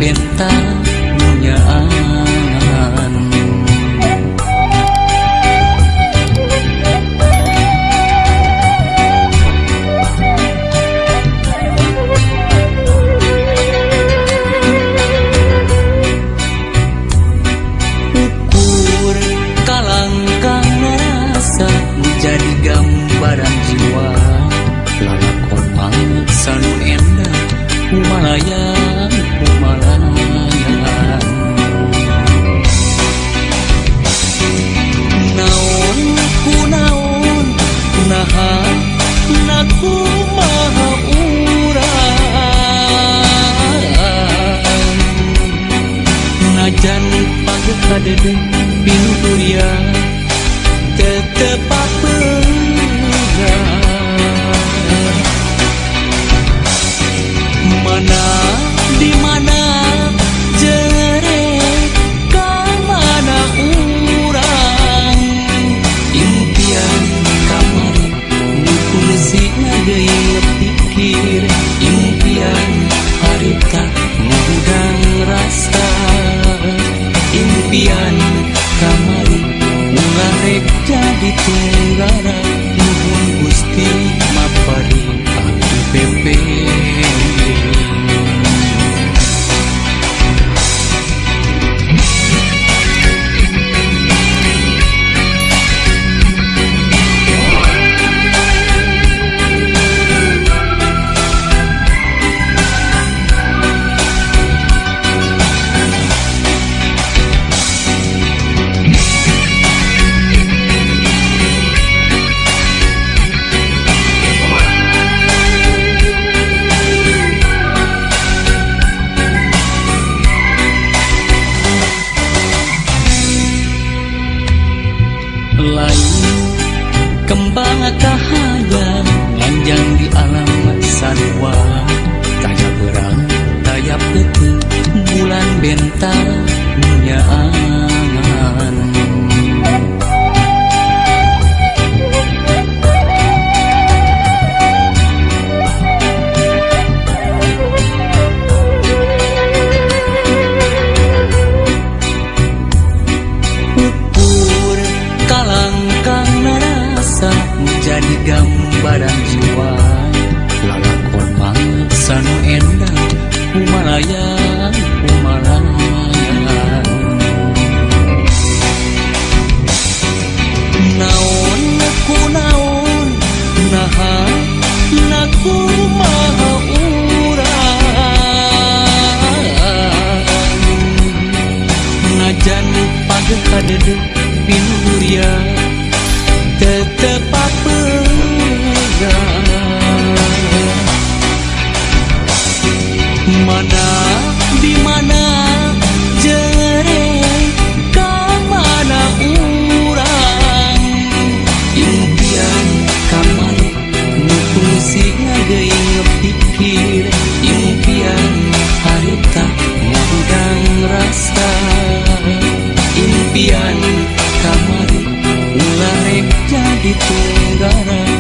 benta nyaan. Ukur kalangkang rasa jadi gambaran jiwa, lalakon mangsa nu endah humalayang humalayan. Naon ku naon naha na kumaha urang, najan pageh kadede pinuh durian tetep papegang. Mana di mana jere ka mana urang, impian kamari nu kungsi ngageuing pikir, impian harita ngahudang rasa, impian kamari ulah rek jadi tunggara. Nuhun Gusti mapari abdi pepe. Lain kembang kahayang nganjang di alam sarua, taya berang taya peuting bulan benta nyaangan. Ukur kalangkang narasa jadi gambaran jiwa, lalakon mangsa nu endah humalayang humalayan. Naon ku naon naha na kumaha urang, najan pageh kadede pinuh durian tetep papegang. Mana di mana jere ka mana urang, impian kamari nu kungsi ngageuing pikir, impian harita ngahudang rasa, impian kamari ulah rek jadi tunggara.